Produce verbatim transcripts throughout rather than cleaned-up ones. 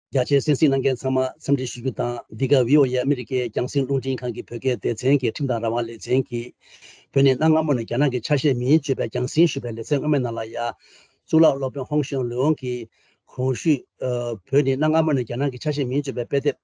རྒྱ་ཆེའི་གསན་གཟིགས་གནང་མཁན་ཚང་མ་འཚམས་འདྲི་ཞུ་རྒྱུ་དང་། འདི་ག་བྷི་ཨོ་ཨེ་ཨ་མི་རི་ཀའི་རྒྱང་སྲིང་རླུང་འཕྲིན་ཁང་གི་བོད་སྐད་སྡེ་ཚན་གྱི་ཁྲིམས་དང་རང་དབང་ལེ་ཚན་གྱིས། བོད་ནི་གནའ་སྔ་མོ་ནས་རྒྱ་ནག་གི་ཆ་ཤས་མིན་བརྗོད་པའི་རྒྱང་སྲིང་ཞུས་པའི་ལེ་ཚན་སྔོན་མའི་ནང་ལ་ཡ། གཙུག་ལག་སློབ་དཔོན་ཧོང་ཞུང་ལུའུ་གིས་གོང་ཞུས། ཨ། བོད་ནི་གནའ་སྔ་མོ་ནས་རྒྱ་ནག་གི་ཆ་ཤས་མིན་བརྗོད་པའི་དཔེ་དེབ་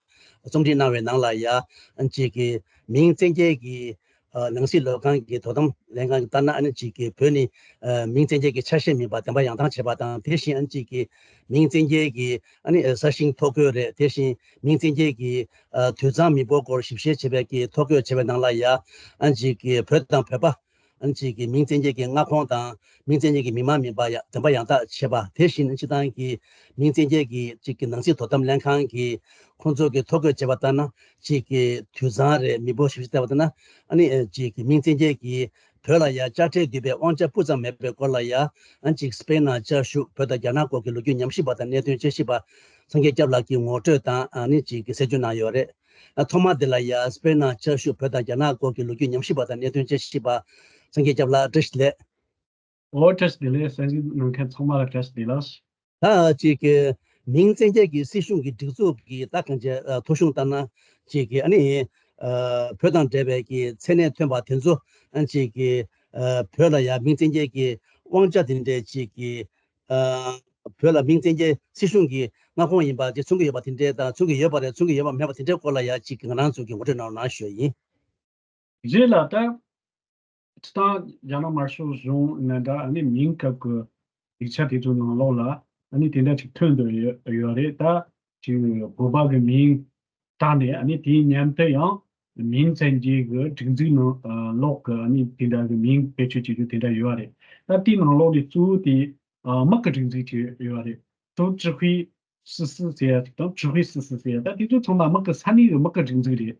རྩོམ་སྒྲིག་གནང་བའི་ནང་ལ་ཡ། ཨ་ནི་ཅིག་གི་མིང་བཙན་སྐྱེལ་གྱི། ཨ། ནང་སྲིད་ལྷན་ཁང་གི་དོ་དམ་ལྷན་ཁང་གིས་ལྟར་ན། ཨ་ནི་ཅིག་གི་བོད་ནི། ཨ། མིང་བཙན་སྐྱེལ་གྱི་ཆ་ཤས་མིན་པ་བདེན་པ་ཡང་དག་བྱས་པ་དང་། དེ་བཞིན་ཨ་ནི་ཅིག་གི་མིང་བཙན་སྐྱེལ་གྱི། ཨ་ནི། ཨ། གསར་ཤིང་ཐོ་འགོད་རེད། དེ་བཞིན་མིང་བཙན་སྐྱེལ་གྱི། ཨ། དུད་གཙང་མི་འབོར་སྐོར་ཞིབ་བཤེར་བྱས་པའི་གི་ཐོ་འགོད་བྱས་པའི་ནང་ལ་ཡ། ཨ་ནི་ཅིག་གི་བོད་དང་བོད་པ། ཨ་ནི་ཅིག་གི་མིང་བཙན་སྐྱེལ་གྱི་མངའ་ཁོངས་དང་མིང་བཙན་སྐྱེལ་གྱི་མི་མང་མིན་པ་ཡ། བདེན་པ་ཡང་དག་བྱས་པ། དེ་བཞིན་སྤྱིར་བཏང་གི་མིང་བཙན་སྐྱེལ་གྱི་ཅིག་གི་ནང་སྲིད་དོ་དམ་ལྷན་ཁང་གིས་ཁོང་ཚོ་གིས་ཐོ་འགོད་བྱས་པ་ལྟར་ན། ཅིག་གི་དུད་ཚང་རེད། མི་འབོར་ཞིབ་བཤེར་བལྟས་པ་ལྟར་ན། ཨ་ནི། ཨ། ཅིག་གི་མིང་བཙན་སྐྱེལ་གྱིས་བོད་ལ་ཡ་དཔྱ་ཁྲལ་བསྡུས་པའི་དབང་ཆ་སྤུ་ཙམ་མེད་པའི་སྐོར་ལ་ཡ། ཨ་ནི་ཅིག་སྤེན་ནང་བཅའ་བཞུགས་བོད་དང་རྒྱ་ནག་སྐོར་གྱི་ལོ་རྒྱུས་ཉམས་ཞིབ་པ་དང་གནད་དོན་དཔྱད་ཞིབ་པ་སངས་རྒྱས་སྐྱབས་ལགས་ཀྱིས་ངོ་སྤྲོད་དང་། ཨ་ནི་ཅིག་གི་གསལ་བརྗོད་གནང་ཡོད་རེད། ཨ། ཐོག་མ་དེ་ལ་ཡ། སྤེན་ནང་བཅའ་བཞུགས་བོད་དང་རྒྱ་ནག་སྐོར་གྱི་ལོ་རྒྱུས་ཉམས་ཞིབ་པ་དང་གནད་དོན་དཔྱད་ཞིབ་པ་སངས་རྒྱས་སྐྱབས་ལགས། བཀྲ་ཤིས་བདེ་ལེགས། ཨོ། བཀྲ་ཤིས་བདེ་ལེགས། གསན་གཟིགས་གནང་མཁན་ཚང་མ་ལ་བཀྲ་ཤིས་བདེ་ལེགས། ད་ཅིག་གི་མིང་བཙན་སྐྱེལ་གྱི་སྲིད་གཞུང་གི་སྒྲིག་འཛུགས་ཀྱི་ད་གང་ཅི། ཨ། ཐོ་གཞུང་ལྟར་ན། ཅིག་གི་ཨ་ནི། ཨ། བོད་དང་འབྲེལ་བའི་གི་མཚན་གནས་ཐོན་པ་དེ་ཚོ། ཨ། ཅིག་གི། ཨ། བོད་ལ་ཡ་མིང་བཙན་སྐྱེལ་གྱི་དབང་ཆ་དེ་འདྲའི་ཅིག་གི། ཨ། བོད་ལ་མིང་བཙན་སྐྱེལ་སྲིད་གཞུང་གི་མངའ་ཁོངས་ཡིན་པ་དེ་མཚོན་གྱི་ཡོད་པ་དེ་འདྲའི་དང་། མཚོན་གྱི་ཡོད་པ་རེད། མཚོན་གྱི་ཡོད་པ་མེད་པ་དེ་འདྲའི་སྐོར་ལ་ཡ། ཅིག་གི་ང་རང་ཚོ་གི་ངོ་སྤྲོད་གནང་རོགས་གནང་ཞུ་ཡ་ཡིན། རྗེས་ལ་ད། སྤྱིར་བཏང་རྒྱ་ནག་དམར་ཤོག་གཞུང་ནས་ད་ཨ་ནི་མིང་སྐབས་ཀྱི་ཡིག་ཆ་དེ་ཚོའི་ནང་ལོགས་ལ་ཨ་ནི་དེ་འདྲ་ཅིག་ཐོན་འདུག་ཡོད་ཡོད་རེད། ད་ཅིག་བོད་པ་གི་མིང་བཏགས་ནས། ཨ་ནི་དེའི་མཉམ་དུ་ཡང་མིང་བཙན་སྐྱེལ་གི་སྒྲིག་འཛུགས་ནང་ལོགས་ཀྱི་ཨ་ནི་དེ་འདྲ་གི་མིང་བེད་སྤྱོད་བྱེད་རྒྱུ་དེ་འདྲ་ཡོད་རེད། ད་དེའི་ནང་ལོགས་ནས་གཙོ་བོ་དེ། ཨ། དམག་གི་སྒྲིག་འཛུགས་ཅིག་ཡོད་རེད། 组织会实施 ཟེར་ཡ་དེ་དང་། 指挥司司 ཟེར་ཡ། ད་དེ་ཚོ་ཚང་མ་དམག་གི་ས་གནས་ཀྱི་དམག་གི་སྒྲིག་འཛུགས་རེད།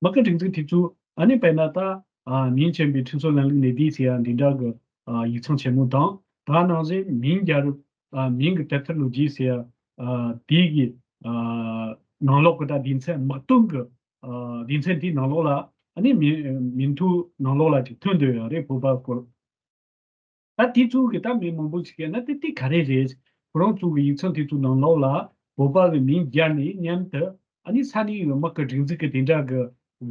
དམག་གི་སྒྲིག་འཛུགས་དེ་ཚོ་ཨ་ནི་དཔེར་ན་ད། ཨ། 民权与伸缩能力内地 ཟེར་ཡ་འདི་འདྲ་གི། ཨ། ཡིག་ཚང་ཆེན་མོ་དང་། ད་ནང་བཞིན་མིང་རྒྱལ་རབས། ཨ། 民族特色路线 ཟེར་ཡ། ཨ། དེ་གི། ཨ། ནང་ལོགས་ཀྱི་ད་སྡེ་ཚན་དམག་དོན་གྱི། ཨ། སྡེ་ཚན་དེའི་ནང་ལོགས་ལ་ཨ་ནི་མིང་མིང་ཐོའི་ནང་ལོགས་ལ་ཅིག་ཐོན་འདུག་ཡོད་རེད། བོད་པ་སྐོར། ད་དེ་ཚོ་གི་ད་མི་མང་པོ་ཞིག་གིས་ན་དེ་དེ་ག་རེ་རེད། ཁོ་རང་ཚོ་གི་ཡིག་ཚང་དེ་ཚོ་ནང་ལོགས་ལ་བོད་པ་གི་མིང་སྦྱར་ནས་མཉམ་དུ་ཨ་ནི་ས་གནས་ཡོད་དམག་གི་སྒྲིག་འཛུགས་ཀྱི་དེ་འདྲ་གི་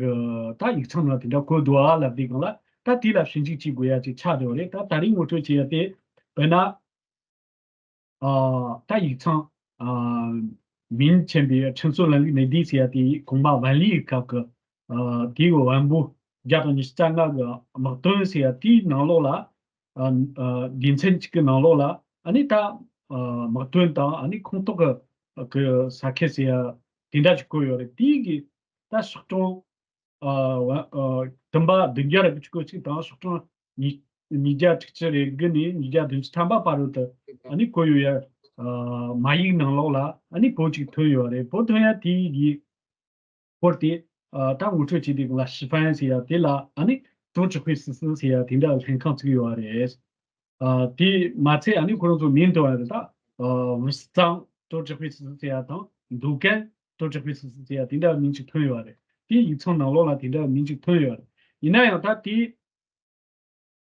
གི་ད་ཡིག་ཚང་ནང་དེ་འདྲ་བཀོད་འདུག་ཨ་ལབ་དུས་སྒང་ལ། ད་དེ་ལ་ཞིབ་འཇུག་བྱེད་དགོས་ཡ་ཅིག་ཆགས་འགྲོ་རེད། ད་ད་རིང་ངོ་སྤྲོད་བྱེད་ཡ་དེ་དཔེར་ན། ཨ། ད་ཡིག་ཚང་། ཨ། 民权与伸缩能力内地 ཟེར་ཡ་དེ་གོང་མ་ཝན་ལི་ཡི་སྐབས་ཀྱི། ཨ། དེའི་ཝན་པོ་བརྒྱ་དང་ཉི་ཤུ་རྩ་ལྔ་གི་དམག་དོན་ཟེར་ཡ་དེའི་ནང་ལོགས་ལ། ཨ། ཨ། སྡེ་ཚན་གཅིག་གི་ནང་ལོགས་ལ་ཨ་ནི་ད། ཨ། དམག་དོན་དང་ཨ་ནི་ཁོངས་གཏོགས་ཀྱི་གི་ས་ཁུལ་ཟེར་ཡ་དེ་འདྲ་ཅིག་བཀོད་ཡོད་རེད། དེའི་གི་ད་ཤོག་གྲངས། ཨ། ཝ། ཨ། བདུན་པ་བདུན་བརྒྱ་རེ་དགུ་བཅུ་གོ་གཅིག་དང་། ཤོག་གྲངས་ཉིས་ཉིས་བརྒྱ་དྲུག་ཅུ་རེ་དགུ་ནས་ཉིས་བརྒྱ་བདུན་ཅུ་ཐམ་པ་བར་དུ་ཨ་ནི་བཀོད་ཡོད་ཡ། ཨ། མ་ཡིག་ནང་ལོགས་ལ་ཨ་ནི་བོད་ཅིག་ཐོན་ཡོད་རེད། བོད་ཐོན་ཡ་དེ་གི་སྐོར་དེ། ཨ། ད་ངོ་སྤྲོད་བྱེད་དུས་སྒང་ལ་ཞི་ཧྥན་ཟེར་ཡ་དེ་ལ་ཨ་ནི་ཏོ་ཅི་ཧུའེ་སི་སི་ཟེར་ཡ་དེ་འདྲ་ལྷན་ཁང་བཙུགས་ཡོད་རེད། ཨ། དེ་མ་ཚད་ཨ་ནི་ཁོ་རང་ཚོ་མིང་འདོན་ཡ་རེད། ད། ཨ། ཝུ་སི་ཙང་ཏོ་ཅི་ཧུའེ་སི་སི་ཟེར་ཡ་དང་། མདོ་ཁམས་ཏོ་ཅི་ཧུའེ་སི་སི་ཟེར་ཡ་དེ་འདྲ་མིང་ཅིག་ཐོན་ཡོད་རེད། དེ་ཡིག་ཚང་ནང་ལོགས་ལ་དེ་འདྲ་མིང་ཅིག་ཐོན་ཡོད་རེད། ཡིན་ན་ཡང་ད་དེ།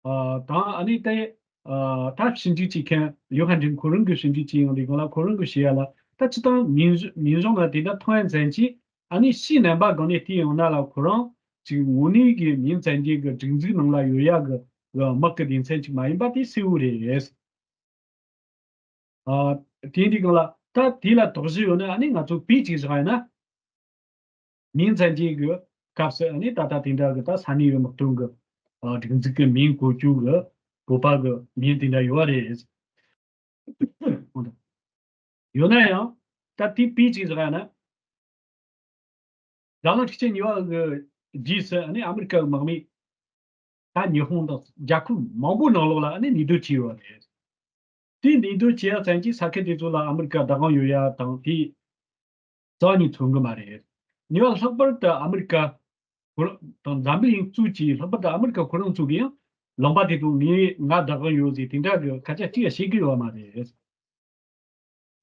ཨ། དང་ཨ་ནི་དེ། ཨ། ད་ཞིབ་འཇུག་བྱེད་མཁན་ལིའུ་ཧན་ཀྲིན་ཁོ་རང་གིས་ཞིབ་འཇུག་བྱེད་ཡོང་དུས་སྒང་ལ། ཁོ་རང་གིས་བཤད་ཡ་ལ། ད་སྤྱིར་བཏང་མིང་མིང་གཞུང་ལ་དེ་འདྲ་མཐོང་ཡ་མཚན་གྱིས། ཨ་ནི་ཕྱིའི་རྣམ་པ་སྒང་ནས་བལྟས་ཡོང་ན་ལ་ཁོ་རང་ཅིག་དངོས་གནས་ཀྱི་མིང་བཙན་སྐྱེལ་གྱི་སྒྲིག་འཛུགས་ནང་ལ་ཡོད་ཡ་གི་དམག་གི་སྡེ་ཚན་ཅིག་མ་ཡིན་པ་དེ་གསལ་བོ་རེད། ཨ། དེ་འདི་སྒང་ལ་ད་དེ་ལ་དོགས་གཞི་ཡོད་ན། ཨ་ནི་ང་ཚོ་བོད་ཅིག་བཞག་ཡ་ན། མིང་བཙན་སྐྱེལ་གྱི་སྐབས་སུ་ཨ་ནི་ད་ལྟ་དེ་འདྲ་གི་ད་ས་གནས་ཡོད་དམག་དོན་གྱི། ཨ། སྒྲིག་འཛུགས་ཀྱི་མིང་བཀོལ་རྒྱུ་གི་བོད་པ་གི་མིང་དེ་འདྲ་ཡོད་རེད། ཡོད་ན་ཡང་ད་དེ་བོད་ཅིག་བཞག་ཡ་ན། རྒྱ་ལོ་ཁྲི་ཆེན་གཉིས་པ་གི་རྗེས་སུ་ཨ་ནི་ཨ་མི་རི་ཀ་གི་དམག་མིས་ད་ཉི་ཧོང་དང་རྒྱལ་ཁབ་མང་པོ་ནང་ལོགས་ལ་ཨ་ནི་གནས་སྡོད་བྱས་ཡོད་རེད། དེ་གནས་སྡོད་བྱས་ཡ་ཙམ་གྱིས་ས་ཁུལ་དེ་ཚོ་ལ་ཨ་མི་རི་ཀ་བདག་དབང་ཡོད་ཡ་དང་། དེ་རྩ་བ་ནས་མཚོན་གྱི་མ་རེད། ཉེ་བ་ལྷག་པར་དུ་ཨ་མི་རི་ཀ་ཁོ་རང་དང་འཛམ་བུ་གླིང་གཙོས་ཀྱི། ལྷག་པར་དུ་ཨ་མི་རི་ཀ་ཁོ་རང་ཚོ་གིས་ཡང་ལུང་པ་དེ་ཚོ་ངས་ང་བདག་དབང་ཡོད་ཟེར་དེ་འདྲ་གི་སྐད་ཆ་གཅིག་ཡང་བཤད་ཀྱི་ཡོད་མ་རེད།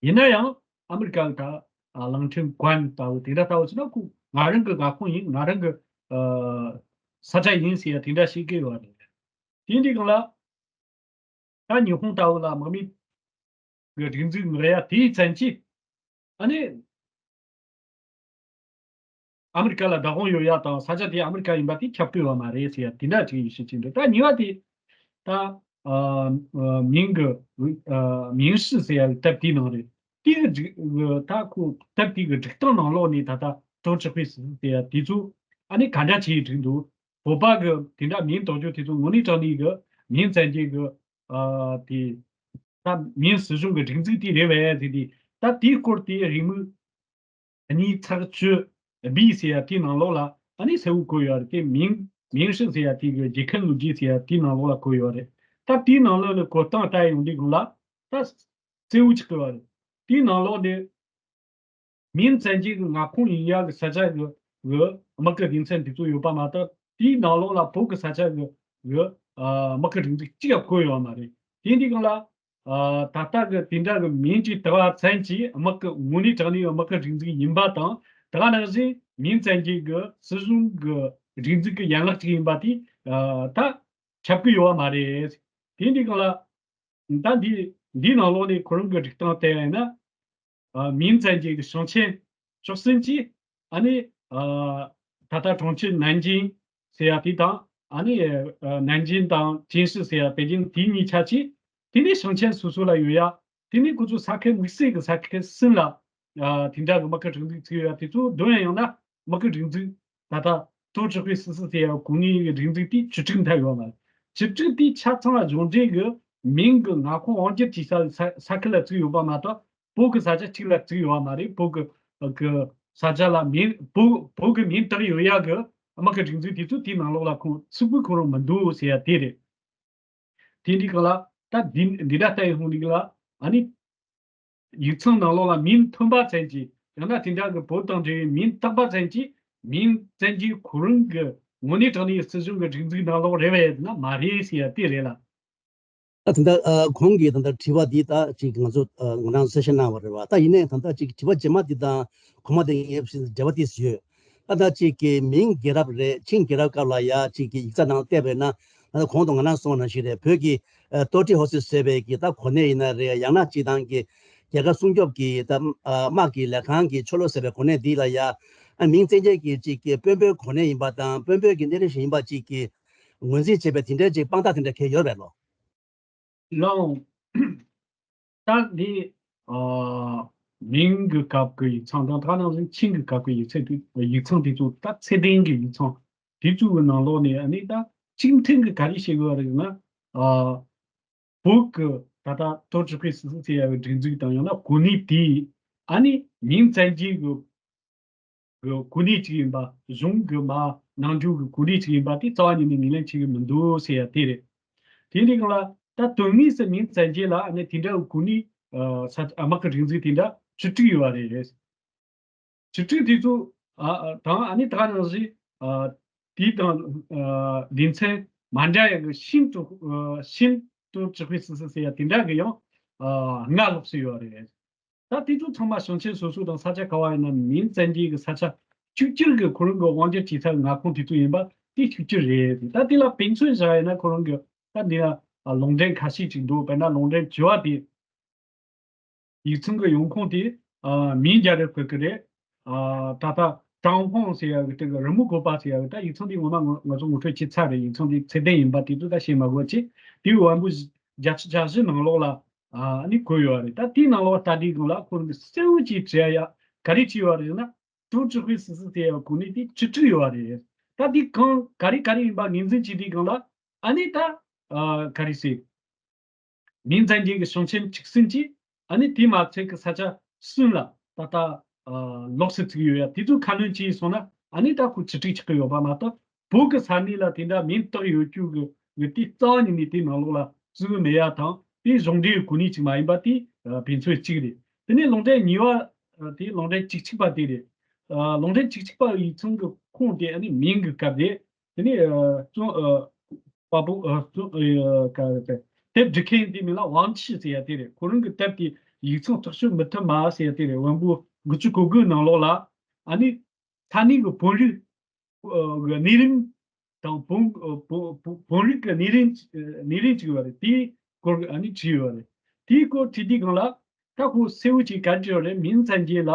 ཡིན་ན་ཡང་ཨ་མི་རི་ཀ་གི་ད། ཨ། གླིང་ཕྲན་ཀོན་ལྟ་བུ་དེ་འདྲ་ལྟ་བུ་ཟེར་ན། ཁོ་ང་རང་གི་མངའ་ཁོངས་ཡིན། ང་རང་གི། ཨ། ས་ཆ་ཡིན་ཟེར་ཡ་དེ་འདྲ་བཤད་ཀྱི་ཡོད་རེད། དེ་འདི་སྒང་ལ་ད་ཉི་ཧོང་ལྟ་བུ་ལ་དམག་མི་གི་སྒྲིག་འཛུགས་མངགས་ཡ་དེའི་ཙམ་གྱིས། ཨ་ནི་ཨ་མི་རི་ཀ་ལ་བདག་དབང་ཡོད་ཡ་དང་ས་ཆ་དེ་ཨ་མི་རི་ཀ་ཡིན་པ་དེ་ཁྱབ་ཀྱི་ཡོད་མ་རེད་ཟེར་ཡ་དེ་འདྲ་ཅིག་ཡིན་ཤེས་ཀྱི་འདུག་ད་གཉིས་པ་དེ་ད་ཨ་ཨ་མིང་གི་ཨ་མིང་ཧྲི་ཟེར་ཡ་གི་དེབ་དེའི་ནང་རེད། དེ་གི་ད་ཁོ་དེབ་དེ་གི་སྒྲིག་སྟངས་ནང་ལོགས་ནས་ད་ལྟ་ཀྲོའུ་ཅི་ཧུའེ་ཟེར་ཡ་དེ་ཚོ་ཨ་ནི་ག་འདྲ་བྱས་བསྒྲིགས་འདུག་བོད་པ་གི་དེ་འདྲ་མིང་འདོགས་རྒྱུ་དེ་ཚོ་དངོས་གནས་དྲང་གནས་གི་མིང་བཙན་གྱི་གི་ཨ་དེ་ད་མིང་སྲིད་གཞུང་གི་སྒྲིག་འཛུགས་དེ་རེད་བས་ཟེར་དེ་ད་དེའི་སྐོར་དེ་རེའུ་མིག་གཉིས་ཚེག་བཅུ་བི་ཟེར་ཡ་དེའི་ནང་ལོགས་ལ་ཨ་ནི་གསལ་བོ་བཀོད་ཡོད་རེད། དེ་མིང་མིང་ཧྲི་ཟེར་ཡ་དེ་གི་རྒྱལ་ཁབ་ལོ་རྒྱུས་ཟེར་ཡ་དེའི་ནང་ལོགས་ལ་བཀོད་ཡོད་རེད། ད་དེའི་ནང་ལོགས་ནས་གོ་སྟངས་ལྟ་ཡོང་དུས་སྒང་ལ་ད་གསལ་བོ་ཆགས་ཀྱི་ཡོད་རེད། དེའི་ནང་ལོགས་ནས་མིང་བཙན་གྱི་མངའ་ཁོངས་ཡིན་ཡག་གི་ས་ཆ་གི་གི་དམག་གི་སྡེ་ཚན་དེ་ཚོ་ཡོད་པ་མ་གཏོགས་དེའི་ནང་ལོགས་ལ་བོད་གི་ས་ཆ་གི་གི་ཨ་དམག་གི་སྒྲིག་འཛུགས་གཅིག་ཡང་བཀོད་ཡོད་མ་རེད། དེ་འདི་གང་ལ་ཨ་ད་ལྟ་གི་དེ་འདྲ་གི་མིང་གཅིག་བཏགས་པ་ཙམ་གྱིས་དམག་གི་དངོས་གནས་དྲང་གནས་དམག་གི་སྒྲིག་འཛུགས་ཡིན་པ་དང་དེ་ག་ནང་བཞིན་མིང་བཙན་གྱི་གི་སྲིད་གཞུང་གི་སྒྲིག་འཛུགས་གི་ཡན་ལག་ཅིག་ཡིན་པ་དེ་ཨ་ད་ཁྱབ་ཀྱི་ཡོད་པ་མ་རེད། དེ་འདི་གང་ལ། ད་འདི་འདིའི་ནང་ལོགས་ནས་ཁོ་རང་གི་སྒྲིག་སྟངས་བལྟས་ཡིན་ན། ཨ་མིང་བཙན་གྱི་ཞིང་ཆེན་བཅུ་གསུམ་གྱིས་ཨ་ནི་ཨ་ད་ལྟ་གྲོང་ཁྱེར་ནན་ཅིང་ཟེར་ཡ་དེ་དང་ཨ་ནི་ཨ་ནན་ཅིང་དང་ཅིན་ཧྲི་ཟེར་ཡ་པེ་ཅིང་དེ་གཉིས་ཆ་གཅིག་དེ་ནས་ཞིང་ཆེན་སོ་སོ་ལ་ཡོད་ཡ། དེ་ནས་ཁོ་ཚོ་ས་ཁུལ་དམིགས་བསལ་གྱི་ས་ཁུལ་གསུམ་ལ་ཨ་དེ་འདྲ་གི་དམག་ཁུལ་སྒྲིག་འཛུགས་བཙུགས་ཡོད་ཡ་དེ་ཚོ་འདོན་ཡང་ཡང་ན། དམག་གི་སྒྲིག་འཛུགས་ད་ལྟ་ཏོ་ཅི་ཧུའེ་སི་སི་ཟེར་ཡ་གོ་གནས་ཀྱི་སྒྲིག་འཛུགས་དེ་བཅུ་དྲུག་མཐའ་ཡོད་མ་རེད། བཅུ་དྲུག་དེ་ཆ་ཚང་ལ་སྦྱོང་འབྲེལ་གྱི་མིང་གི་མངའ་ཁོངས་དབང་སྒྱུར་བྱེད་ས་ས་ས་ཁུལ་ལ་བཙུགས་ཡོད་པ་མ་གཏོགས་བོད་ཀྱི་ས་ཆ་གཅིག་ལ་བཙུགས་ཡོད་པ་མ་རེད། བོད་ཀྱི་གི་ས་ཆ་ལ་མིང་བོད་བོད་ཀྱི་མིང་བཏགས་ཡོད་ཡ་གི་དམག་གི་སྒྲིག་འཛུགས་དེ་ཚོ་དེའི་ནང་ལོགས་ལ་ཁོང་ཚུད་པོ་ཁོ་རང་མི་འདུག་ཟེར་ཡ་དེ་རེད། དེ་འདི་ག་ལ་ད་འདི་འདི་འདྲ་ལྟ་ཡི་ཧོང་འདི་ག་ལ་ཨ་ནི། ཡིག་ཚང་ནང་ལོགས་ལ་མིང་ཐོན་པ་ཙམ་གྱིས་ཡང་ན་དེ་འདྲ་གི་བོད་དང་འབྲེལ་བའི་མིང་བཏགས་པ་ཙམ་གྱིས་མིང་བཙན་གྱིས་ཁོ་རང་གི་དངོས་གནས་དྲང་གནས་སྲིད་གཞུང་གི་སྒྲིག་འཛུགས་ནང་ལོགས་རེད་བས་ན་མ་རེད་ཟེར་ཡ་དེ་རེད་ལ། ད་ད་ལྟ་ཨ་གོང་གི་ད་ལྟ་དྲི་བ་འདི་ད་ཅིག་ང་ཚོ་ཨ་ང་རང་གསལ་བཤད་གནང་བ་རེད་བ། ད་ཡིན་ནའི་ད་ལྟ་ཅིག་དྲི་བ་རྗེས་མ་འདི་དང་གོང་མ་དེ་ངས་འབྲེལ་བ་ཏིས་ཡོད། ད་ལྟ་ཅིག་གི་མིང་རྒྱལ་རབས་རེད། ཆིང་རྒྱལ་རབས་སྐབས་ལ་ཡ་ཅིག་གི་ཡིག་ཚང་ནང་བལྟས་པས་ན་ད་ལྟ་གོང་དུ་ང་རང་གསུངས་པ་ནང་བཞིན་རེད། བོད་ཀྱི་ཨ་ཏོ་ཀྲི་ཧོ་སི་ཟེར་བའི་གི་ད་གོ་གནས་ཡིན་ན་རེད། ཡང་ན་ཅིག་དང་གི་རྒྱལ་ཁབ་སྲུང་སྐྱོབ་ཀྱི་ད་ཨ་དམག་གི་ལས་ཁང་གི་ཆོ་ལོ་ཟེར་བའི་གོ་གནས་འདི་ལ་ཡ་ཨ་མིང་བཙན་སྐྱེལ་གྱི་ཅིག་གི་དཔོན་པོའི་གོ་གནས་ཡིན་པ་དང་དཔོན་པོའི་གི་གནས་རིམ་ཞིག་ཡིན་པ་ཅིག་གི་ངོས་འཛིན་བྱས་པའི་དེ་འདྲའི་ཅིག་དཔང་རྟགས་དེ་འདྲ་གང་ཡོད་རེད་ལོ། ལའོ། ད་འདི་ཨ་མིང་གི་སྐབས་ཀྱི་ཡིག་ཚང་དང་ད་ནང་བཞིན་ཆིང་གི་སྐབས་ཀྱི་ཡིག་ཚད་དེ་ཡིག་ཚང་དེ་ཚོ་ད་ཚད་ལྡན་གྱི་ཡིག་ཚང་དེ་ཚོའི་ནང་ལོགས་ནས་ཨ་ནི་ད་གཅིག་མཐུན་གྱི་ག་རེ་བྱེད་དགོས་རེད་ན་ཨ་བོད་ཀྱི་ད་ལྟ་ཏོ་ཅི་ཧུའེ་སི་སི་ཟེར་ཡ་གི་སྒྲིག་འཛུགས་དང་ཡང་ན་གོ་གནས་དེ་ཨ་ནི་མིང་བཙན་གྱི་གི་གི་གོ་གནས་ཅིག་ཡིན་པ། གཞུང་གི་མ་ནང་འཇུག་གི་གོ་གནས་ཅིག་ཡིན་པ་དེ་རྩ་བ་ཉིད་ནས་ངོས་ལེན་བྱེད་ཀྱི་མི་འདུག་ཟེར་ཡ་དེ་རེད། དེ་འདྲའི་སྒང་ལ་ད་དོན་དངོས་སུ་མིང་བཙན་གྱི་ལ་ཨ་ནི་དེ་འདྲ་གི་གོ་གནས་ཨ་ས་ཨ་དམག་གི་སྒྲིག་འཛུགས་དེ་འདྲ་བཅུ་དྲུག་ཡོད་པ་རེད། བཅུ་དྲུག་དེ་ཚོ་ཨ་ཨ་དང་ཨ་ནི་ད་ག་ནང་བཞིན་ཨ་དེ་དང་ཨ་སྡེ་ཚན་མ་འདྲ་ཡ་གི་ཤིན་ཏུ་ཨ་ཤིན་ཏུ་ཅི་ཧུའེ་སི་སི་ཟེར་ཡ་དེ་འདྲ་གི་ཡང་ཨ་ལྔ་ལོགས་སུ་ཡོད་པ་རེད། ད་དེ་ཚོ་ཚང་མ་ཞིང་ཆེན་སོ་སོ་དང་ས་ཆ་ག་བ་ཡིན་ན་མིང་བཙན་གྱི་གི་ས་ཆ་གཅིག་གྱུར་གྱི་ཁོ་རང་གི་དབང་སྒྱུར་བྱེད་ས་གི་མངའ་ཁོངས་དེ་ཚོ་ཡིན་པ་དེ་གཅིག་གྱུར་རེད། ད་དེ་ལ་དཔེ་མཚོན་བཞག་ཡིན་ན་ཁོ་རང་གི་ད་འདི་ལ་ལུང་འདྲེན་ཁ་ཤས་ཅིག་འདུག་དཔེར་ན་ལུང་འདྲེན་བཅུ་པ་དེ་ཡིག་ཚང་གི་ཡོང་ཁུངས་དེ་མིང་རྒྱལ་རབས་ཀྱི་གི་རེད། ད་ལྟ་ཀྲང་ཧོང་ཟེར་ཡ་གི་དེ་གི་རི་མོ་བཀོད་པ་ཟེར་ཡ་གི་ད་ཡིག་ཚང་དེ་ངོ་མ་ང་ང་ཚོ་ངོ་སྤྲོད་བྱས་ཚར་རེད། ཡིག་ཚང་དེ་ཚད་ལྡན་ཡིན་པ་དེ་ཚོ་ད་བཤད་མ་དགོས་ཅིག་དེའི་བམ་པོ་བཞི་བརྒྱད་ཅུ་གྱ་བཞི་ནང་ལོགས་ལ་ཨ་ནི་བཀོད་ཡོད་རེད། ད་དེའི་ནང་ལོགས་ལྟ་དུས་སྒང་ལ་ཁོ་རང་གི་གསལ་བོ་ཅིག་བྲིས་ཡ་ག་རེ་བྲིས་ཡོད་རེད་ན། ཀྲུའུ་ཅི་ཧུའེ་སི་སི་ཟེར་ཡ་གོ་གནས་དེ་བཅུ་དྲུག་ཡོད་རེད། ད་དེ་གང་ག་རེ་ག་རེ་ཡིན་པ་ངོས་འཛིན་བྱེད་དུས་སྒང་ལ་ཨ་ནི་ད་ཨ་ག་རེ་ཟེར། མིང་བཙན་གྱི་གི་ཞིང་ཆེན་བཅུ་གསུམ་གྱིས་ཨ་ནི་དེ་མ་ཚད་ཀྱི་ས་ཆ་གསུམ་ལ་ད་ལྟ་ཨ་ལོགས་སུ་བཙུགས་ཡོད་ཡ། དེ་ཚོ་ཁ་སྣོན་བྱས་སོང་ན་ཨ་ནི་ད་ཁོ་བཅུ་དྲུག་ཆགས་ཀྱི་ཡོད་པ་མ་གཏོགས་བོད་ཀྱི་ས་གནས་ལ་དེ་འདྲ་མིང་བཏགས་ཡོད་རྒྱུ་གི་གི་དེ་རྩ་བ་ཉིད་ནས་དེ་ནང་ལོགས་ལ་བཙུགས་མེད་ཡ་དང་དེ་གཞུང་འབྲེལ་གྱི་གོ་གནས་ཅིག་མ་ཡིན་པ་དེ་ཨ་དཔེ་མཚོན་གཅིག་རེད། དེ་ནས་ལུང་འདྲེན་གཉིས་པ་ཨ་དེ་ལུང་འདྲེན་བཅུ་གཅིག་པ་དེ་རེད། ཨ་ལུང་འདྲེན་བཅུ་གཅིག་པ་ཡིག་ཚང་གི་ཁུངས་དེ་ཨ་ནི་མིང་གི་སྐབས་དེ། དེ་ནས་ཨ་གཙོ་ཨ་དཔའ་བོ་ཨ་གཙོ་ཨ་ག་རེ་དེབ་འབྲི་མཁན་དེ་མིང་ལ་ཝང་ཆི་ཟེར་ཡ་དེ་རེད། ཁོ་རང་གི་དེབ་དེ་ཡིག་ཚང་རྟོག་དཔྱོད་མུ་མཐུད་མ་ཟེར་ཡ་དེ་རེད། དབོན་པོ་དགུ་བཅུ་གོ་དགུ་ནང་ལོགས་ལ་ཨ་ནི་ས་གནས་ཀྱི་བོད་རིགས་ཨ་གི་གནས་རིམ་དང་བོད་ཨ་བོད་བོད་བོད་རིགས་ཀྱི་གནས་རིམ་ཨ་གནས་རིམ་ཅིག་ཡོད་རེད། དེའི་སྐོར་གྱི་ཨ་ནི་བྲིས་ཡོད་རེད། དེའི་སྐོར་བྲིས་དུས་སྒང་ལ། ད་ཁོ་གསལ་བོ་ཅིག་ག་འདྲ་རེད། མིང་ཚན་གྱི་ལ་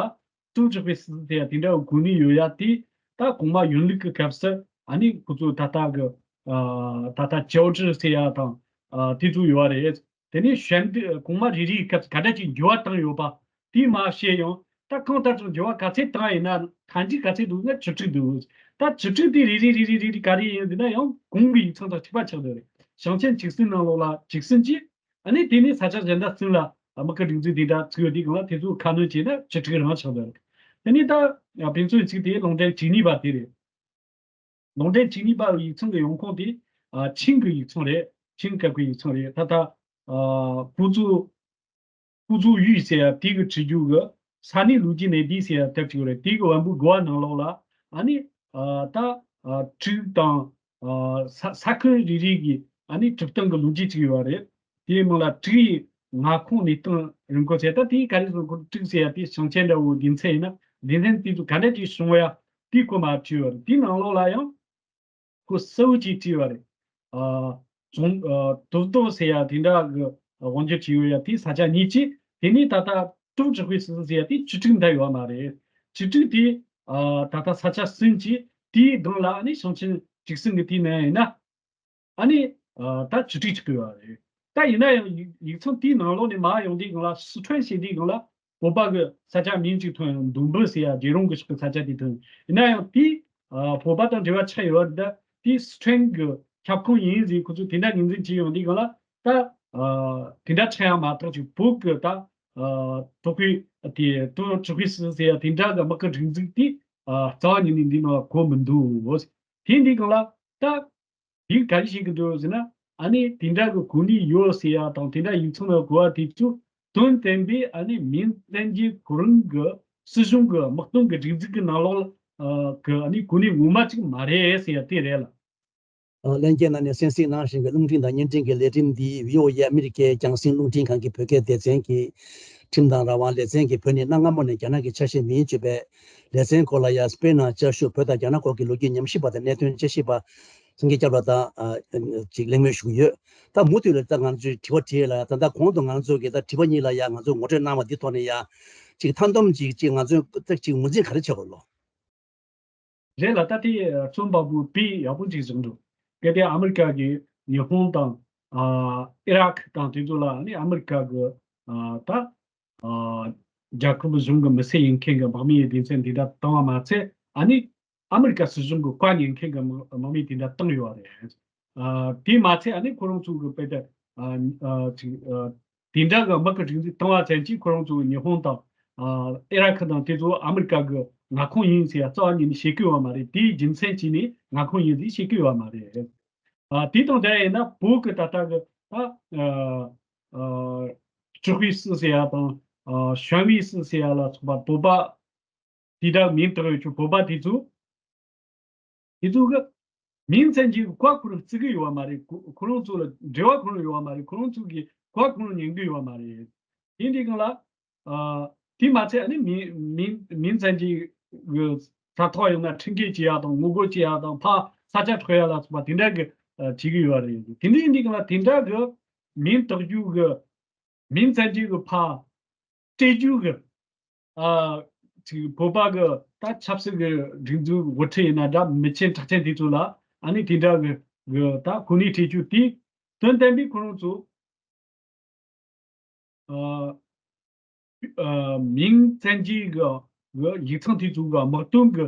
ཏུའུ་ཅི་ཧུའེ་སི་ཟེར་ཡ་དེ་འདྲ་གོ་ནི་ཡོད་ཡ། དེ་ད་གོང་མ་ཡོན་ལུགས་ཀྱི་སྐབས་སུ་ཨ་ནི་ཁོ་ཚོ་ད་ལྟ་གི་ཨ་ད་ལྟ་ཅའོ་ཀྲི་ཟེར་ཡ་དང་ཨ་དེ་ཚོ་ཡོད་རེད། དེ་ནས་ཞན་ཏི་གོང་མ་རེ་རེའི་སྐབས་སུ་ག་འདྲ་ཅིག་འགྱུར་བ་བཏང་ཡོད་པ་དེ་མ་བཤད་ཡང་། ད་གང་ལྟར་ཀྱང་འགྱུར་བ་ག་ཚད་བཏང་ཡིན་ན། ཐང་ཅིག་ག་ཚད་འདུག་ན་བཅུ་དྲུག་འདུག་ད་བཅུ་དྲུག་དེ་རེ་རེ་རེ་རེ་རེ་རེ་ག་རེ་ཡིན་ཟེར་ན་ཡང་གོང་གི་ཡིག་ཚང་དང་གཅིག་པ་ཆགས་འདུག་རེད། ཞིང་ཆེན་ཆིག་སྲིད་ནང་ལོགས་ལ་ཆིག་སྲིད་ཀྱིས་ཨ་ནི་དེ་ནས་ས་ཆ་གཞན་དག་ཚུན་ལ་དམག་གི་སྒྲིག་འཛུགས་དེ་འདྲ་བཙུགས་ཡོད་དུས་སྒང་ལ་དེ་ཚོ་ཁ་སྣོན་བྱས་ན་བཅུ་དྲུག་རང་ཆགས་འདུག་རེད། དེ་ནས་ད་ཕན་ཚུན་གཅིག་དེ་ལུང་འདྲེན་བཅུ་གཉིས་པ་དེ་རེད། ལུང་འདྲེན་བཅུ་གཉིས་པ་ཡིག་ཚང་གི་ཡོང་ཁུངས་དེ་ཨ་ཆིང་གི་ཡིག་ཚང་རེད། ཆིང་སྐབས་ཀྱི་ཡིག་ཚང་རེད། ད་ལྟ་ཨ་ཧུའུ་ཙུའུ་ཧུའུ་ཙུའུ་ཡུས་ཟེར་ཡ་དེ་གི་བྲིས་རྒྱུ་གི་ས་གནས་ལོ་རྒྱུས་གནས་བསྡུས་ཟེར་ཡ་དེབ་ཅིག་ཡོད་རེད། དེ་གི་བམ་པོའི་འགོ་བ་ནང་ལོགས་ལ་ཨ་ནི་ཨ་ད་ཨ་ཀྲིག་དང་ཨ་ས་ས་ཁུལ་རེ་རེ་གི་ཨ་ནི་གྲུབ་སྟངས་གི་ལོ་རྒྱུས་ཅིག་ཡོད་རེད། དེའི་མིང་ལ་ཀྲིག་ཡི་མངའ་ཁོངས་གནས་སྟངས་རིམ་འགོ་ཚེ། ད་དེའི་ག་རེ་ཟེར་ཁོ་ཀྲིག་ཟེར་ཡ་དེ་ཞིང་ཆེན་འདྲ་བོ་སྡེ་ཚན་ཡིན་ན་སྡེ་ཚན་དེ་ཚོ་ག་འདྲ་ཅིག་བྱུང་ཡ་དེ་ཁོ་མར་བྲིས་ཡོད་རེད། དེའི་ནང་ལོགས་ལ་ཡང་ཁོ་གསལ་བོ་ཅིག་བྲིས་པ་རེད། ཨ་ཙུང་ཨ་ཏུའུ་ཏུའུ་ཟེར་ཡ་དེ་འདྲ་གི་དབང་སྒྱུར་བྱས་ཡོད་ཡ་དེ་ས་ཆ་གཉིས་ཀྱི། དེ་ནས་ད་ལྟ་ཏུའུ་ཅི་ཧུའེ་སི་ཟེར་ཡ་དེ་བཅུ་དྲུག་འདྲ་ཡོད་མ་རེད། བཅུ་དྲུག་དེ་ཨ་ད་ལྟ་ས་ཆ་གསུམ་གྱི། དེའི་གདན་ལ་ཨ་ནི་ཞིང་ཆེན་ཆིག་སྲིད་གི་དེའི་ནང་ཡིན་ན་ཨ་ནི་ཨ་ད་བཅུ་དྲུག་ཅིག་དགོས་པ་རེད། ད་ཡིན་ན་ཡང་ཡིག་ཡིག་ཚང་དེའི་ནང་ལོགས་ནས་མར་ཡོང་དུས་སྒང་ལ་སི་ཁྲོན་ཟེར་དུས་སྒང་ལ་བོད་པ་གི་ས་ཆ་མིང་ཅིག་ཐོན་ཡང་། མདོ་འབུ་ཟེར་ཡ་རྒྱལ་རོང་གི་ཕྱོགས་གི་ས་ཆ་དེ་ཐོན། ཡིན་ན་ཡང་དེ་ཨ་བོད་པ་དང་འབྲེལ་བ་ཆགས་ཡོད་རེད། ད་དེ་སི་ཁྲོན་གི་ཁྱབ་ཁོངས་ཡིན་ཟེར་ཁོ་ཚོས་དེ་འདྲ་ངོས་འཛིན་བྱས་ཡོང་དུས་སྒང་ལ། ད་ཨ་དེ་འདྲ་ཆགས་ཡ་མ་གཏོགས་ཅིག་བོད་གི་ད་ཨ་ཏུའུ་ཧུའེ་དེ་ཏུའུ་ཅི་ཧུའེ་སི་ཟེར་ཡ་དེ་འདྲ་གི་དམག་གི་སྒྲིག་འཛུགས་དེ་ཨ་རྩ་བ་ཉིད་ནས་འདི་ནང་གོ་མི་འདུག་དེ་འདི་སྒང་ལ་ད། དེ་ག་རེ་བྱེད་ཀྱི་འདུག་ཟེར་ན། ཨ་ནི་དེ་འདྲ་གི་གོ་གནས་ཡོད་ཟེར་ཡ་དང་། དེ་འདྲ་ཡིག་ཚང་ལ་གོ་བ་དེ་ཚོ་དོན་དམ་པའི་ཨ་ནི་མིང་བཙན་གྱིས་ཁོ་རང་གི་སྲིད་གཞུང་གི་དམག་དོན་གི་སྒྲིག་འཛུགས་ཀྱི་ནང་ལོགས་ལ་ཨ་གི་ཨ་ནི་གོ་གནས་ངོ་མ་ཅིག་མ་རེད་ཟེར་ཡ་དེ་རེད་ལ། ཨ་ལྷན་རྒྱས་རྣམས་ནས་གསན་གཟིགས་གནང་བཞིན་གྱི་རླུང་འཕྲིན་དང་བརྙན་འཕྲིན་གྱི་ལས་རིམ་འདི་བྷི་ཨོ་ཨེ་ཨ་མི་རི་ཀའི་རྒྱང་སྲིང་རླུང་འཕྲིན་ཁང་གི་བོད་སྐད་སྡེ་ཚན་གྱི་ཁྲིམས་དང་རང་དབང་ལེ་ཚན་གྱིས་བོད་ནས་གནའ་སྔ་མོ་ནས་རྒྱ་ནག་གི་ཆ་ཤས་མིན་བརྗོད་པའི་ལེ་ཚན་སྐོར་ལ་ཡ་དཔེར་ན་བསྐྱར་ཞུ་བོད་དང་རྒྱ་ནག་སྐོར་གྱི་ལོ་རྒྱུས་ཉམས་ཞིབ་པ་དང་གནད་དོན་དཔྱད་ཞིབ་པ་སངས་རྒྱས་སྐྱབས་ལགས་དང་ཨ་ཅིག་གླེང་མོལ་ཞུ་གི་ཡོད། ད་མུ་མཐུད་ལ་ད་ང་ཚོས་དྲི་བ་དྲིས་ལ་ད་ལྟ་གོང་དུ་ང་ཚོ་གི་ད་དྲི་བ་གཉིས་ལ་ཡ་ང་ཚོས་ངོ་སྤྲོད་གནང་བ་འདི་ཐོག་ནས་ཡ་ཅིག་མཐའ་སྡོམ་ཅིག་ཅིག་ང་ཚོས་ད་ཅིག་ངོས་འཛིན་ག་རེ་བྱེད་དགོས་ལོ། རེད་ལ། ད་དེ་རྩོམ་པ་པོས་དཔེ་ཡག་པོ་ཅིག་བཟོས་འདུག་གལ་ཏེ་ཨ་མི་རི་ཀ་གིས་ཉི་ཧོང་དང་ཨ་ཨི་རག་དང་དེ་ཚོ་ལ་ནི་ཨ་མི་རི་ཀ་གི་ཨ་ད་ཨ་རྒྱལ་ཁབ་གཞུང་གི་མི་སེར་ཡིན་མཁན་གྱི་དམག་མིའི་སྡེ་ཚན་འདི་འདྲ་བཏང་བ་མ་ཚད། ཨ་ནི་ཨ་མི་རི་ཀ་སྲིད་གཞུང་གི་བཀའ་ཉན་མཁན་གྱི་དམག་དམག་མི་དེ་འདྲ་བཏང་ཡོད་རེད། ཨ་དེ་མ་ཚད་ཨ་ནི་ཁོ་རང་ཚོ་གི་དཔེ་དེ་ཨ་ཨ་ཅིག་ཨ་དེ་འདྲ་གི་དམག་གི་སྒྲིག་འཛུགས་བཏང་བ་ཚད་ཀྱིས་ཁོ་རང་ཚོ་གི་ཉི་ཧོང་དང་ཨ་ཨི་རག་དང་དེ་ཚོ་ཨ་མི་རི་ཀ་གི་མངའ་ཁོངས་ཡིན་ཟེར་ཡ་རྩ་བ་ཉིད་ནས་བཤད་ཀྱི་ཡོད་མ་རེད། དེའི་རྒྱུ་མཚན་བྱས་ནས་མངའ་ཁོངས་ཡིན་ཟེར་བཤད་ཀྱི་ཡོད་མ་རེད། ཨ་དེ་དང་འདྲ་ཡིན་ན་བོད་ཀྱི་ད་ལྟ་གི་ད་ཨ་ཨ་ཅོག་པའི་སྲིད་ཟེར་ཡ་དང་ཨ་ཞང་པའི་སྲིད་ཟེར་ཡ་ལ་སོགས་པ་བོད་པ། དེ་འདྲ་མིང་བཏགས་ཡོད་ཆོག་བོད་པ་དེ་ཚོ། དེ་ཚོ་གི་མིང་བཙན་གྱིས་བཀའ་ཁོ་རང་བརྩི་གི་ཡོད་པ་མ་རེད། ཁོ་ཁོ་རང་ཚོ་ལ་འབྲེལ་བ་ཁོ་རང་ཡོད་པ་མ་རེད། ཁོ་རང་ཚོ་གི་བཀའ་ཁོ་རང་ཉན་གི་ཡོད་པ་མ་རེད། དེ་འདྲའི་སྒང་ལ་ཨ་དེ་མ་ཚད་ཨ་ནི་མིང་མིང་མིང་བཙན་གྱིས་གི་ས་ཐོག་ཡོང་ན་ཁྲིམས་འགལ་བྱེད་ཡ་དང་ངོ་རྒོལ་བྱེད་ཡ་དང་ཕར་ས་ཆ་འཕྲོག་ཡ་ལ་སོགས་པ་དེ་འདྲ་གི་ཨ་བྱེད་གི་ཡོད་པ་རེད། དེ་འདྲའི་འདི་སྒང་ལ་དེ་འདྲ་གི་མིང་བཏགས་རྒྱུ་གི་མིང་བཙན་གྱིས་གི་ཕར་སྤྲད་རྒྱུ་གི་ཨ་ཅིག་བོད་པ་གི་ད་ཆབ་སྲིད་གི་སྒྲིག་འཛུགས་དབུ་ཁྲིད་ཡིན་ན་འདྲ། མི་ཆེན་གྲགས་ཅན་དེ་ཚོ་ལ་ཨ་ནི་དེ་འདྲ་གི་གི་ད་གོ་གནས་སྤྲད་རྒྱུ་དེ་དོན་དམ་པའི་ཁོ་རང་ཚོ་ཨ་ཨ་མིང་བཙན་གྱིས་གི་གི་ཡིག་ཚང་དེ་ཚོ་གི་དམག་དོན་གི་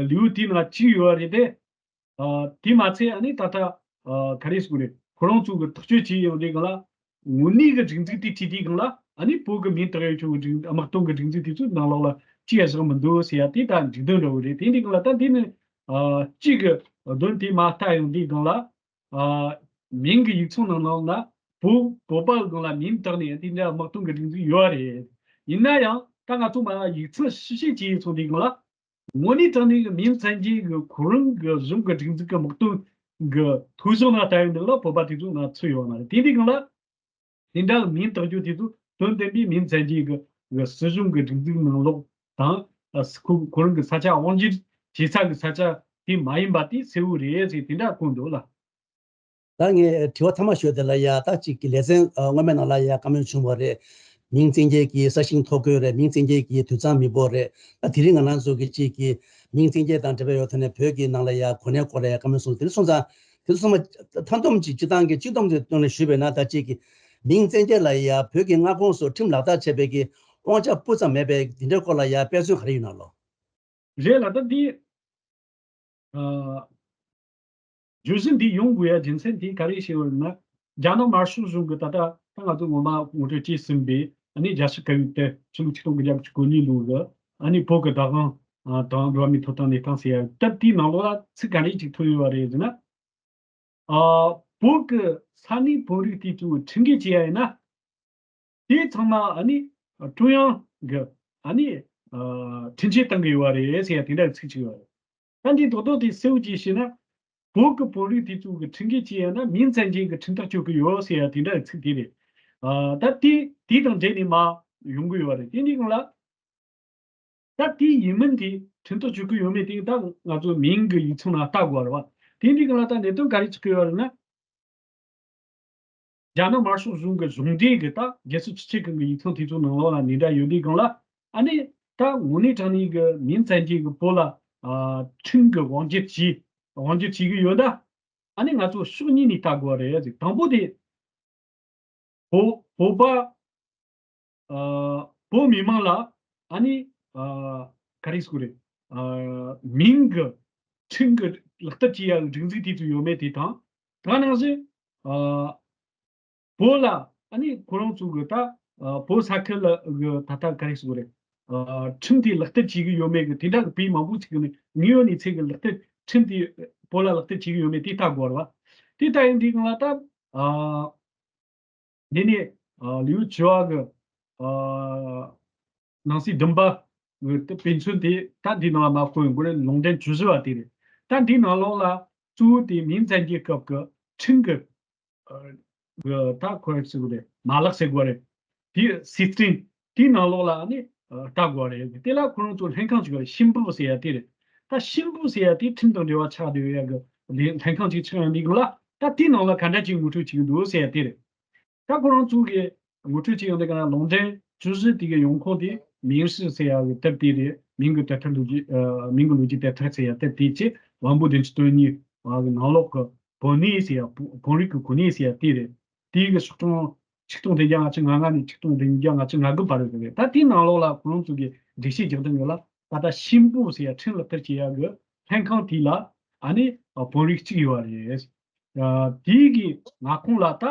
ལེའུ་དེ་ནང་བཅུག་ཡོད་རེད་དེ། ཨ་དེ་མ་ཚད་ཨ་ནི་ད་ལྟ་ཨ་ག་རེ་ཟེར་དགོས་རེད། ཁོ་རང་ཚོ་གི་ཐག་གཅོད་བྱས་ཡོང་དུས་སྒང་ལ་དངོས་གནས་གི་སྒྲིག་འཛུགས་དེ་ཁྲིད་དུས་སྒང་ལ་ཨ་ནི་བོད་གི་མིང་བཏགས་ཡོད་ཆོག་གི་སྒྲིག་དམག་དོན་གི་སྒྲིག་འཛུགས་དེ་ཚོའི་ནང་ལོགས་ལ་ཅི་ཡང་བཞག་མི་འདུག་ཟེར་ཡ་དེ་ད་འགྲིག་དོན་འདྲ་བོ་རེད། དེ་འདི་སྒང་ལ་ད་འདི་ནི་ཨ་གཅིག་གི་དོན་དེ་མ་ལྟ་ཡོང་དུས་སྒང་ལ་ཨ་མིང་གི་ཡིག་ཚང་ནང་ལོགས་ལ་བོད་བོད་པ་གི་སྒང་ལ་མིང་བཏགས་ནས་དེ་འདྲ་དམག་དོན་གི་སྒྲིག་འཛུགས་ཡོད་རེད། ཡིན་ན་ཡང་ད་ང་ཚོ་མ་ཡིག་ཚང་ཞིབ་བཤེར་བྱས་ཡོང་དུས་སྒང་ལ། དངོས་གནས་དྲང་གནས་ཀྱི་མིང་བཙན་གྱིས་ཀྱི་ཁོ་རང་གི་གཞུང་གི་སྒྲིག་འཛུགས་ཀྱི་དམག་དོན་གྱི་ཐོ་གཞུང་ནང་ལྟ་ཡོང་དུས་ལ་བོད་པ་དེ་ཚོ་ནང་ཚུད་ཡོད་མ་རེད། དེ་འདི་སྒང་ལ་དེ་འདྲ་མིང་བཏགས་རྒྱུ་དེ་ཚོ་དོན་དམ་པའི་མིང་བཙན་གྱིས་ཀྱི་ཀྱི་སྲིད་གཞུང་གི་སྒྲིག་འཛུགས་ནང་ལོགས་དང་ཨ་ཁོ་ཁོ་རང་གི་ས་ཆ་དབང་སྒྱུར་བྱེད་ས་གི་ས་ཆ་དེ་མ་ཡིན་པ་དེ་གསལ་བོ་རེད་ཟེར་དེ་འདྲ་གོ་འདུག་ལ། ད་ངས་དྲི་བ་མཐའ་མ་ཞུ་དེ་ལ་ཡ་ད་ཅིག་གི་ལེ་ཚན་ཨ་སྔོན་མའི་ནང་ལ་ཡ་བཀའ་མོལ་བྱུང་བ་རེད། མིང་བཙན་སྐྱེལ་གྱི་ས་ཞིང་ཐོ་འགོད་རེད། མིང་བཙན་སྐྱེལ་གྱི་དུད་ཚང་མི་འབོར་རེད། ད་དེ་རིང་ང་རང་ཚོ་གི་གཅིག་གི་མིང་བཙན་སྐྱེལ་དང་འབྲེལ་བའི་ཐོག་ནས་བོད་ཀྱི་ནང་ལ་ཡ་གོ་གནས་སྐོར་ལ་ཡ་བཀའ་མོལ་གསུངས། དེ་ཚོ་སོང་ཙང་དེ་ཚོ་ཚང་མ་མཐའ་སྡོམ་གྱི་སྤྱི་བཏང་གི་སྤྱི་སྡོམ་གྱི་ཐོག་ནས་ཞུས་པས་ན། ད་གཅིག་གི་མིང་བཙན་སྐྱེལ་ལ་ཡ་བོད་ཀྱི་མངའ་ཁོངས་སུ་ཁྲིམས་ལག་བསྟར་བྱས་པའི་གི་དབང་ཆ་སྤུ་ཙམ་མེད་པའི་འདི་འདྲའི་སྐོར་ལ་ཡ་དཔེ་མཚོན་ག་རེ་ཡོད་ན་ལོ། རེད་ལ། ད་འདི་ཨ། བརྗོད་གཞི་འདི་ཡོང་དགོས་ཡ་རྒྱུ་མཚན་དེ་ག་རེ་ཞེས་པ་ན། རྒྱ་ནག་དམར་ཤོག་གཞུང་གིས་ད་ལྟ་ད་ང་ཚོ་ངོ་མ་ངོ་སྤྲོད་བྱས་ཟིན་པའི་ཨ་ནི་རྒྱལ་སྤྱི་སྐད་ཡིག་དེ་ཕྱི་ལོ་ཆིག་སྟོང་དགུ་བརྒྱ་དགུ་བཅུ་གོ་གཉིས་ལོ་གི་ཨ་ནི་བོད་ཀྱི་བདག་དབང་ཨ་དང་འགྲོ་བ་མིའི་ཐོབ་ཐང་གནས་སྟངས་ཟེར་ཡ་སྟབས་དེའི་ནང་ལོགས་ལ་ཚིག་ག་རེ་ཅིག་ཐོན་ཡོད་པ་རེད་ཟེར་ན། ཨ། བོད་ཀྱི་ས་གནས་བོད་རིགས་དེ་ཚོ་ཁྲིམས་འགལ་བྱས་ཡ་ཡིན་ན། དེ་ཚང་མ་ཨ་ནི་ཀྲུང་དབྱང་གི་ཨ་ནི་ཨ་ཁྲིམས་ཆད་གཏང་གི་ཡོད་པ་རེད་ཟེར་ཡ་དེ་འདྲ་ཚིག་ཅིག་ཡོད་རེད། ད་འདི་རྡོག་རྡོག་དེ་གསལ་བོ་ཅིག་བཤད་ན། བོད་ཀྱི་བོད་རིགས་དེ་ཚོ་གི་ཁྲིམས་འགལ་བྱས་ཡ་ན་མིང་བཙན་སྐྱེལ་གྱི་ཁྲིམས་ཐག་གཅོད་ཀྱི་ཡོད་ཟེར་ཡ་དེ་འདྲ་ཚིག་དེ་རེད། ཨ། ད་དེ་དེ་དང་འབྲེལ་ནས་མར་ཡོང་གི་ཡོད་པ་རེད། དེ་འདི་སྒང་ལ། ད་དེ་ཡིན་མིན་དེ་ཁྲིམས་ཐག་གཅོད་ཀྱི་ཡོད་མེད་དེ་ད་ང་ཚོ་མིང་གི་ཡིག་ཚང་ནང་ལྟ་དགོས་པ་རེད་བ། དེ་འདི་སྒང་ལ་ད་གནད་དོན་ག་རེ་ཆགས་ཀྱི་ཡོད་རེད་ན། རྒྱ་ནག་དམར་ཤོག་གཞུང་གི་གཞུང་འབྲེལ་གྱི་ད་རྒྱལ་སྲིད་སྤྱི་ཁྱབ་ཁང་གི་ཡིག་ཚང་དེ་ཚོ་ནང་ལོགས་ལ་འདི་འདྲ་ཡོད་དུས་སྒང་ལ། ཨ་ནི་ད་དངོས་གནས་དྲང་གནས་ཀྱི་མིང་བཙན་སྐྱེལ་གྱི་བོད་ལ་ཨ་ཁྲིམས་ཀྱི་དབང་སྒྱུར་བྱས་དབང་སྒྱུར་བྱེད་ཀྱི་ཡོད་ན། ཨ་ནི་ང་ཚོ་ཕྱོགས་གཉིས་ནས་ལྟ་དགོས་པ་རེད་ཟེར། དང་པོ་དེ། བོད་བོད་པ། ཨ། བོད་མི་མང་ལ་ཨ་ནི་ཨ་ག་རེ་ཟེར་དགོས་རེད། ཨ། མིང་གི་ཁྲིམས་ཀྱི་ལག་བསྟར་བྱེད་ཡ་གི་སྒྲིག་འཛུགས་དེ་ཚོ་ཡོད་མེད་དེ་དང་། དེ་ནང་བཞིན་ཨ་བོད་ལ་ཨ་ནི་ཁོ་རང་ཚོ་གི་ད་ཨ་བོད་ས་ཁུལ་ལ་གི་ད་ལྟ་ག་རེ་ཟེར་དགོས་རེད། ཨ། ཁྲིམས་དེ་ལག་བསྟར་བྱེད་ཀྱི་ཡོད་མེད་གི་དེ་འདྲ་གི་བོད་མང་པོ་ཅིག་གི་ནས་ངེས་ཡོད་གནས་ཚད་ཀྱི་ལག་བསྟར་ཁྲིམས་དེ་བོད་ལ་ལག་བསྟར་བྱེད་ཀྱི་ཡོད་མེད་དེ་ལྟ་དགོས་རེད་བ། དེ་ལྟ་ཡིན་དུས་སྒང་ལ་ད་ཨ། འདི་ནས་ཨ་ལིའུ་ཅི་ཝ་གི་ཨ་ནང་གསེས་བདུན་པ་གི་དཔེ་མཚོན་དེ་ད་འདི་ནང་ལ་མར་བཀོད་ཡོང་གི་རེད། ལུང་འདྲེན་བཅུ་བཞི་པ་དེ་རེད། ད་འདིའི་ནང་ལོགས་ལ་གཙོ་བོ་དེ་མིང་བཙན་སྐྱེལ་སྐབས་ཀྱི་ཁྲིམས་ཀྱི་ཨ་གི་ད་ཁོ་རང་ཟེར་དགོས་རེད། མ་ལག་ཟེར་དགོས་རེད། དེ་སྲིད་བསྟུན་དེའི་ནང་ལོགས་ལ་ནི་ཨ་ལྟ་དགོས་རེད། དེ་ལ་ཁོ་རང་ཚོ་ལྷན་ཁང་ཅིག་ཡོད་རེད། ཤིན་པུ་ཟེར་ཡ་དེ་རེད། ད་ཤིན་པུ་ཟེར་ཡ་དེ་ཁྲིམས་དང་འབྲེལ་བ་ཆགས་བསྡད་ཡོད་ཡ་གི་ལྷན་ཁང་ཅིག་ཆགས་ཡོང་དུས་སྒང་ལ། ད་དེའི་ནང་ལ་ག་འདྲ་ཅིག་ངོ་སྤྲོད་བྱེད་ཀྱི་འདུག་ཟེར་ཡ་དེ་རེད། ད་ཁོ་རང་ཚོ་གིས་ངོ་སྤྲོད་བྱེད་ཡོང་དུས་སྒང་ལ་ལུང་འདྲེན་བཅུ་བཞི་དེ་གི་ཡོང་ཁུངས་དེ་མིང་ཧྲི་ཟེར་ཡ་གི་དེབ་དེ་རེད། མིང་གི་དེབ་ཐེར་ལོ་རྒྱུས་ཨ་མིང་གི་ལོ་རྒྱུས་དེབ་ཐེར་ཟེར་ཡ་དེབ་དེ་བྱས། དབང་པོ་བདུན་ཅུ་དོན་གཉིས་ཨ་གི་ནང་ལོགས་གི་བོ་ནི་ཟེར་ཡ་བོ་བོད་རིགས་ཀྱི་གོ་གནས་ཟེར་ཡ་དེ་རེད། དེ་གི་ཤོག་གྲངས་ཆིག་སྟོང་བདུན་བརྒྱ་ལྔ་བཅུ་ང་ལྔ་ནས་ཆིག་སྟོང་བདུན་བརྒྱ་ལྔ་བཅུ་ང་དགུ་བར་རེད། ད་དེའི་ནང་ལོགས་ལ་ཁོ་རང་ཚོ་གིས་འགྲེལ་བཤད་རྒྱག་དོན་ཡོད་ལ། ད་ལྟ་ཤིན་པུ་ཟེར་ཡ་ཁྲིམས་ལག་བསྟར་བྱེད་ཡ་གི་ལྷན་ཁང་དེ་ལ་ཨ་ནི་ཨ་བོད་རིགས་གཅིག་ཡོད་པ་རེད། ཨ་དེའི་གི་མངའ་ཁོངས་ལ་ད་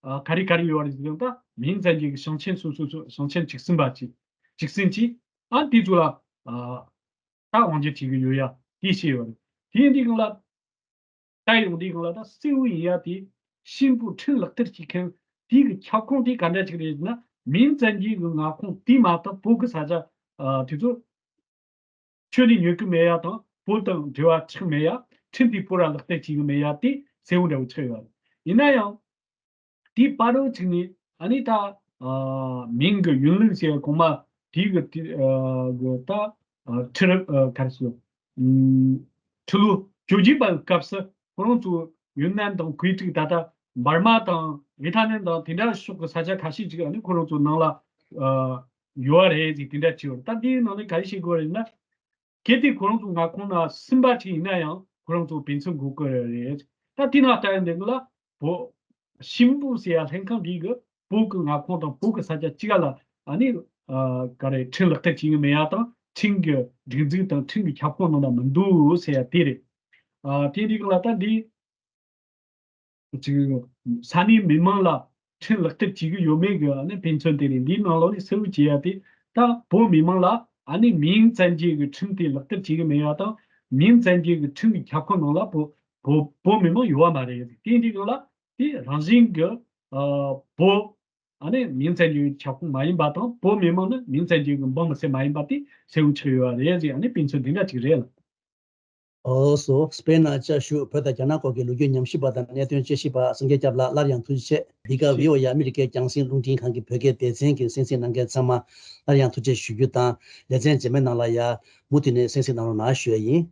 ཨ་ག་རེ་ག་རེ་ཡོད་པ་རེད་ཟེར་ན། ད་མིང་བཙན་སྐྱེལ་གི་ཞིང་ཆེན་སོ་སོ་སོ་ཞིང་ཆེན་བཅུ་གསུམ་པ་གཅིག་བཅུ་གསུམ་གཅིག་ཨ་དེ་ཚོ་ལ་ཨ་ད་དབང་སྒྱུར་བྱེད་ཀྱི་ཡོད་ཡ་དེ་བཤད་ཡོད་རེད། དེ་ཡིན་དུས་སྒང་ལ། ད་ཡོང་དུས་སྒང་ལ་ད་གསལ་བོ་ཡིན་ཡ་དེ་ཤིན་པུ་ཁྲིམས་ལག་བསྟར་བྱེད་མཁན་དེ་གི་ཁྱབ་ཁོངས་དེ་ག་འདྲ་ཅིག་རེད་ཟེར་ན། མིང་བཙན་སྐྱེལ་གི་མངའ་ཁོངས་དེ་མ་གཏོགས་བོད་གི་ས་ཆ་ཨ་དེ་ཚོ་ཁྱོན་ནས་ཉོ་གི་མེད་ཡ་དང་། བོད་དང་འབྲེལ་བ་ཆགས་མེད་ཡ། ཁྲིམས་དེ་བོད་ལ་ལག་བསྟར་བྱེད་གི་མེད་ཡ་དེ་གསལ་བོ་འདྲ་བོ་ཆགས་ཡོད་རེད། ཡིན་ན་ཡང་། དེའི་བར་དུ་ཅིག་ནས་ཨ་ནི་ད་ཨ་མིང་གི་ཡུན་ལུགས་ཟེར་གོང་མ་དེའི་གི་དེ་ཨ་གི་ད་ཨ་ཁྲི་རབས་ཨ་ག་རེ་ཟེར། ཨམ་ཁྲི་ལོ་བཅོ་བརྒྱད་པའི་སྐབས་སུ་ཁོ་རང་ཚོ་ཡུན་ནན་དང་ཁུའེ་ཊི་ད་ལྟ་འབར་མ་དང་ཝེ་ཐི་ནམ་དང་དེ་འདྲ་ཕྱོགས་ཀྱི་ས་ཆ་ཁ་ཤས་ཅིག་ཨ་ནི་ཁོ་རང་ཚོ་ནང་ལ་ཨ་ཡོད་རེད་ཟེར་དེ་འདྲ་བྱས་ཡོད་རེད། ད་དེའི་ནང་ནས་ག་རེ་བཤད་དགོས་རེད་ན། གལ་ཏེ་ཁོ་རང་ཚོ་མངའ་ཁོངས་ནང་ཟིན་པ་ཅིག་ཡིན་ན་ཡང་ཁོ་རང་ཚོ་ཕན་ཚུན་གོ་སྐབས་རེད། ད་དེ་ནང་ལྟ་ཡ་འདི་ལ་བོད་ཤིན་པུ་ཟེར་ཡ་ལྷན་ཁང་འདི་གི་བོད་ཀྱི་མངའ་ཁོངས་དང་བོད་ཀྱི་ས་ཆ་གཅིག་ལ་ཨ་ནི་ཨ་ག་རེ་ཁྲིམས་ལག་བསྟར་བྱེད་ཀྱི་མེད་ཡ་དང་། ཁྲིམས་ཀྱི་སྒྲིག་འཛུགས་དང་ཁྲིམས་ཀྱི་ཁྱབ་ཁོངས་ནང་ལ་མི་འདུག་ཟེར་ཡ་དེ་རེད། ཨ་དེ་འདི་གི་ལ་ད་འདི། ཅིག་ས་གནས་མི་མང་ལ་ཁྲིམས་ལག་བསྟར་བྱེད་ཀྱི་ཡོད་མེད་ཀྱི་ཨ་ནི་ཕན་ཚུན་དེ་རེད། འདིའི་ནང་ལོགས་ནས་གསལ་བོ་བྱེད་ཡ་དེ་ད་བོད་མི་མང་ལ་ཨ་ནི་མིང་བཙན་སྐྱེལ་གྱི་ཁྲིམས་དེ་ལག་བསྟར་བྱེད་ཀྱི་མེད་ཡ་དང་། མིང་བཙན་སྐྱེལ་གྱི་ཁྲིམས་ཀྱི་ཁྱབ་ཁོངས་ནང་ལ་བོད་བོད་བོད་མི་མང་ཡོད་པ་མ་རེད། དེ་འདི་སྒང་ལ་དེ་རང་བཞིན་གྱི་ཨ་བོད་ཨ་ནི་མིང་བཙན་སྐྱེལ་གྱི་ཁྱབ་ཁོངས་མ་ཡིན་པ་དང་། བོད་མི་མང་ནི་མིང་བཙན་སྐྱེལ་གྱི་འབངས་མི་སེར་མ་ཡིན་པ་དེ་གསལ་བོ་ཆགས་ཡོད་པ་རེད་ཟེར། ཨ་ནི་ཕན་ཚུན་དེ་འདྲ་ཅིག་རེད་ལ། ཨོ་སོ། སྤེན་ན་བཅའ་བཞུགས། བོད་དང་རྒྱ་ནག་སྐོར་གྱི་ལོ་རྒྱུས་ཉམས་ཞིབ་པ་དང་གནད་དོན་དཔྱད་ཞིབ་པ་སངས་རྒྱས་སྐྱབས་ལགས། སླར་ཡང་ཐུགས་རྗེ་ཆེ། འདི་ག་བྷི་ཨོ་ཨེ་ཨ་མི་རི་ཀའི་རྒྱང་སྲིང་རླུང་འཕྲིན་ཁང་གི་བོད་སྐད་སྡེ་ཚན་གྱི་གསན་གཟིགས་གནང་མཁན་ཚང་མ་སླར་ཡང་ཐུགས་རྗེ་ཞུ་རྒྱུ་དང་། ལེ་ཚན་རྗེས་མའི་ནང་ལ་ཡ་མུ་མཐུད་ནས་གསན་གཟིགས་གནང་རོགས་གནང་ཞུ་ཡ་ཡིན།